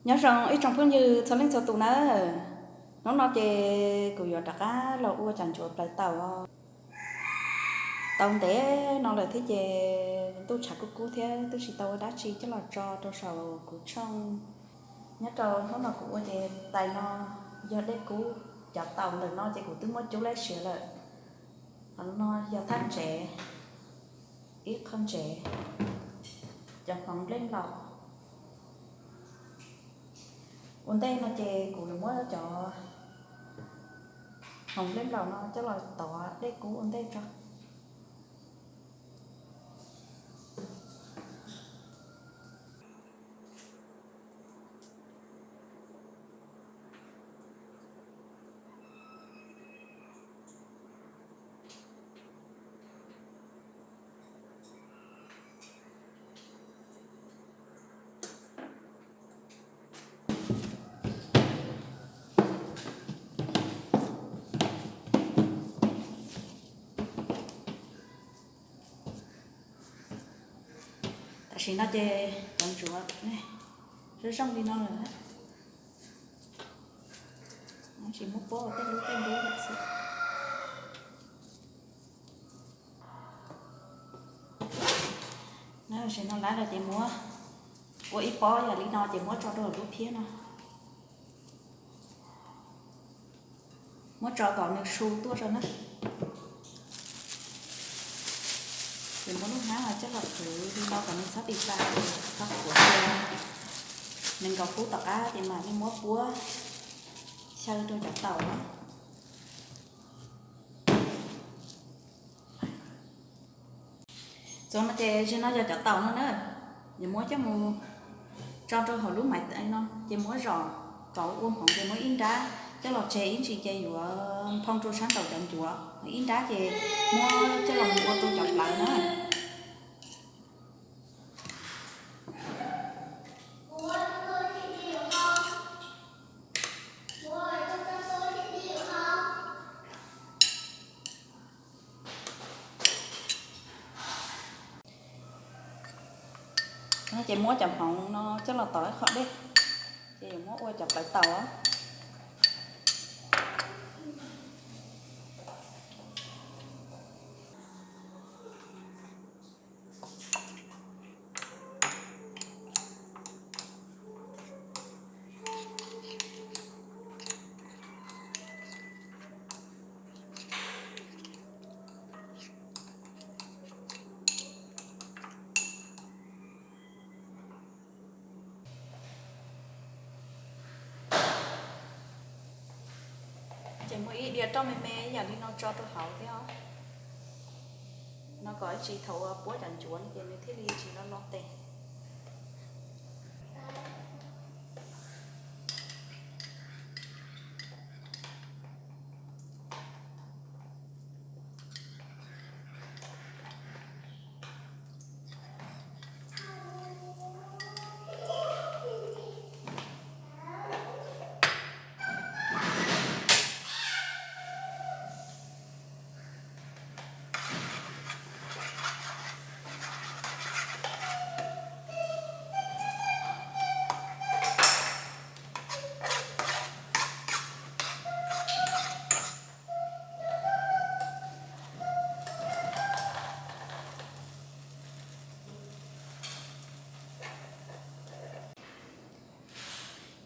Nyob zoo ib tsoom phooj ywg txhua leej txhua tus nawb. Hnub no ces kuv yuav rov qab los ua cov ncuav plawv taum. Tau ntev no lawm thiab ces ntuj tshav kub kub thiab twb tsis tau ua dab tsi coj los tso rau saum kuv tshooj. Nyob rau hnub no kuv ua ces tais no yog dej kub, cov taum ntawm no ces kuv twb muab cub lab siav lawm. Qhov no yog thaj ntsev, ib qho ntsev, cov hmoov nplej nplaum. Ua ntej no ces kuv yuav muab cov hmoov nplej nplaum no coj los tov dej kub ua ntej tso. Tam sim no ces cov ncuav zoo zoo li no lawm, tsis muab puab ua tej lub tej lub lawm xwb. Tam sim no lawv ces muab ua ib pob yam li no ces muab tso rau lub phiab no, muab tso kom nws su tuaj tso na. Ces muab lub hnab coj los qhwv li no kom nws txhob tiv pa, txhob qhuav cia. Nees nkaum phút tom qab ces mam li muab puab xyaw rau cov taum na. Txuas no ces zim no yog cov taum no na, yuav muab coj mus tso rau hauv lub maiv no ces muab zom kauv ua hmoov ces muab ib nrab coj los tseg ib ntsis ces yuav nphoo rau sab nraum cov ncuav, ib nrab ces muab coj los mus ua rau cov plawv na. Ces muab cov hmoov no coj los tov ib qho dej, ces yuav muab ua cov plawv taum. Ces muab ib diav roj me me yam li no tso rau hauv thiab os. No kom ib tsam thaum uas puab cov ncuav no ces nws thiaj li tsis lo lo tes.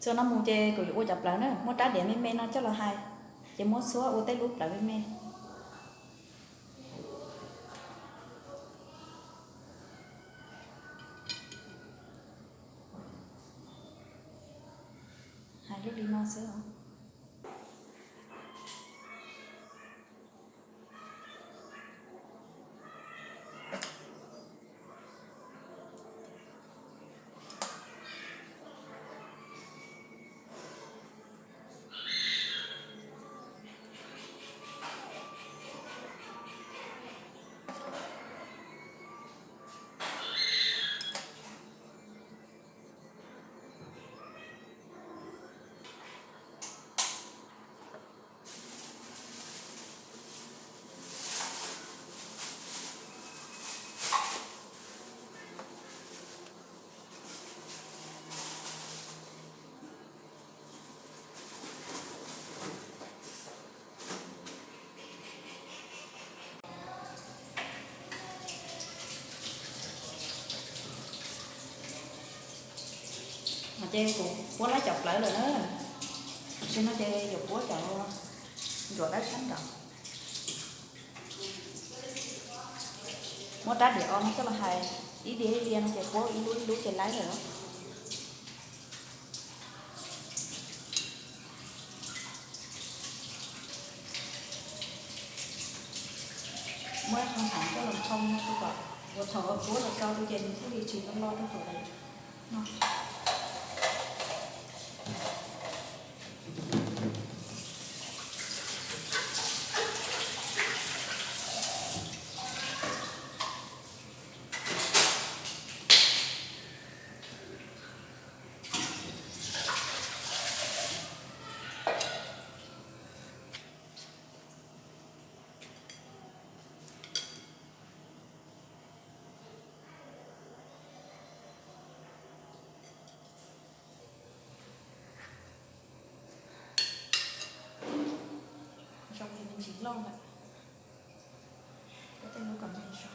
Txuas no mus ces kuv yuav ua cov plawv na, muab rab diav me me no coj los hais, ces muab xuab ua tej lub plawv me me. Hais lub li no xwb os. Ces kuv puab laib cov plawv lawm na, tam sim no ces yuav puab cov ntsuav dawb sab nraud. Muab rab diav o no coj los hais ib diav ib diav no ces puab ib lub ib lub ces laib lawm. Muab qhov hnav coj los nphoo no kom ua thaum puab los tso rau ces nws thiaj li tsis loj loj rau hauv no. Zoo li me ntsis loj lawm, puab tej lub kom me zog.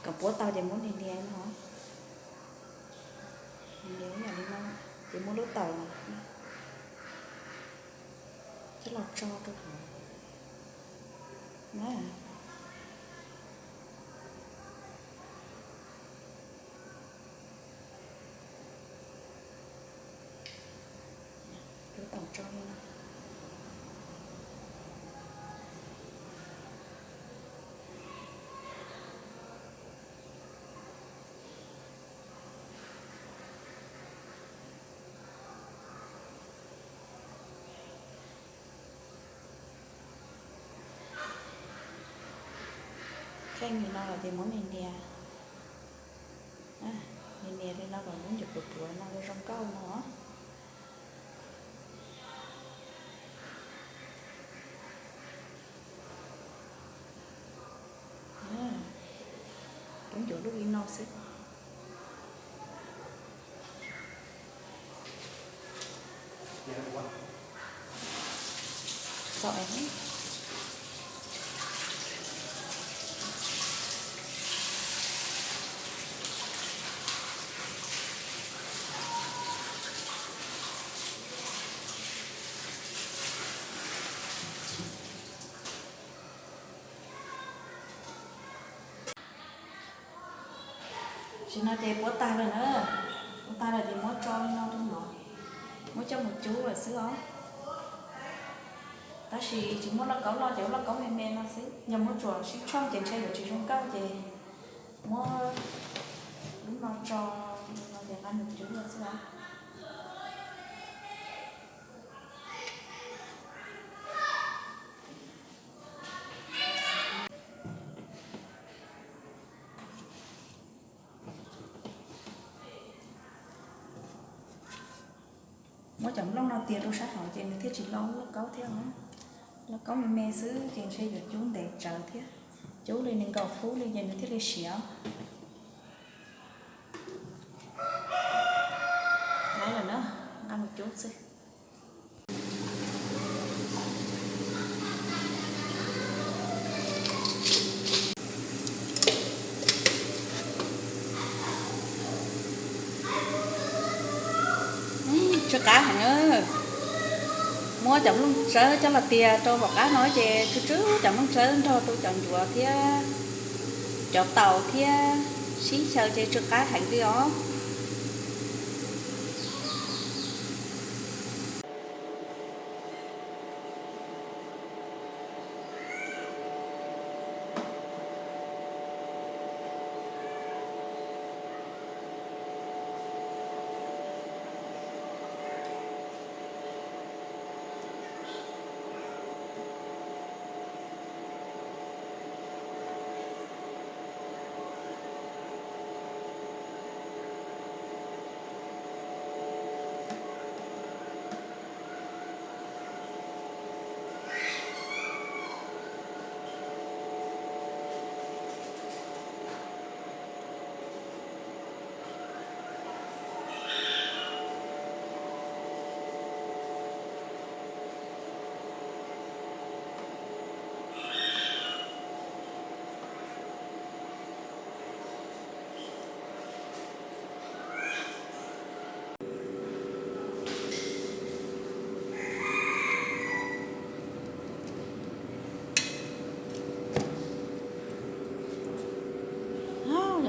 Kom puab tau ces muab nias nias no, nias ib yam li no, ces muab lub taum coj los tso rau hauv na. Lub taum tso li no. Kheej li no lawm ces muab nias nias, nias nias li no kom lub ncuav pluav pluav no zoo nkauj no. Lub ncuav lub li no xwb. Tam sim no ces puab tag lawm na, puab tag lawm ces muab tso li no rau no, muab coj mus cub lawm xwb os. Tab sis tsis muaj lauj kaub loj ces ua lauj kaub me me no xwb, yog muab tsuam sib tshooj ces ntshe yuav tsis zoo nkauj ces muab lub no tso, no ces nqa mus cub lawm xwb os. Muab cov nplooj no tiav rau sab hauv ces nws thiaj tsis lo lauj kaub thiab os. Lauj kaub me me xwb ces ntshe yuav cub ntev tsawv thiab. Cub li nees nkaum phút li ces nws thiaj li siav. Laib lawm na, nqa mus cub xwb. Tsw qab heev na. Muab cov nplooj tsawb coj los tiag rau tom qab no ces tsw tsw cov nplooj tsawb nrog rau cov ncuav thiab cov taum thiab sib xyaw ces tsw qab heev li os.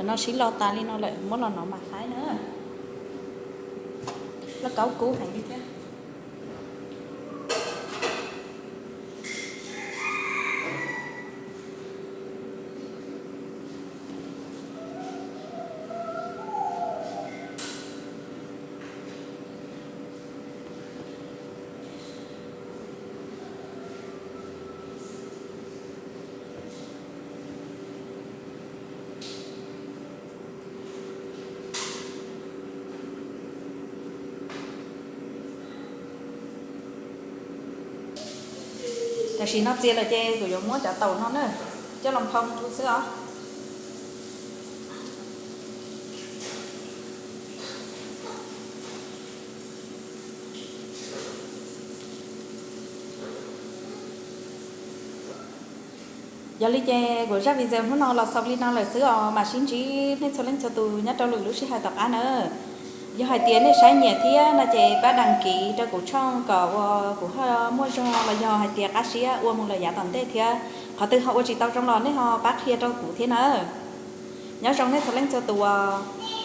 Cov no sib lo tas li no lawm, muab los no mam faib na. Loj kaub kub heev li thiab. Tam sim no txias lawm ces kuv yuav muab cov taum no na coj los nphoo rau xwb os. Yog li ces kuv zaj video hnub no los xaus li no lawm xwb os, mam sib ntsib nej txhua leej txhua tus nyob rau lwm lub sij hawm tom qab na. Yog hais tias nej saib nyiam thiab no ces pab đăng ký rau kuv tshooj kom uas kuv ho muaj zog los yog hais tias qab siab ua mus lawm yav tom ntej thiab. Qhov twg ho ua tsis tau zoo los nej ho pab qhia rau kuv thiab na. Nyob zoo nej txhua leej txhua tus os.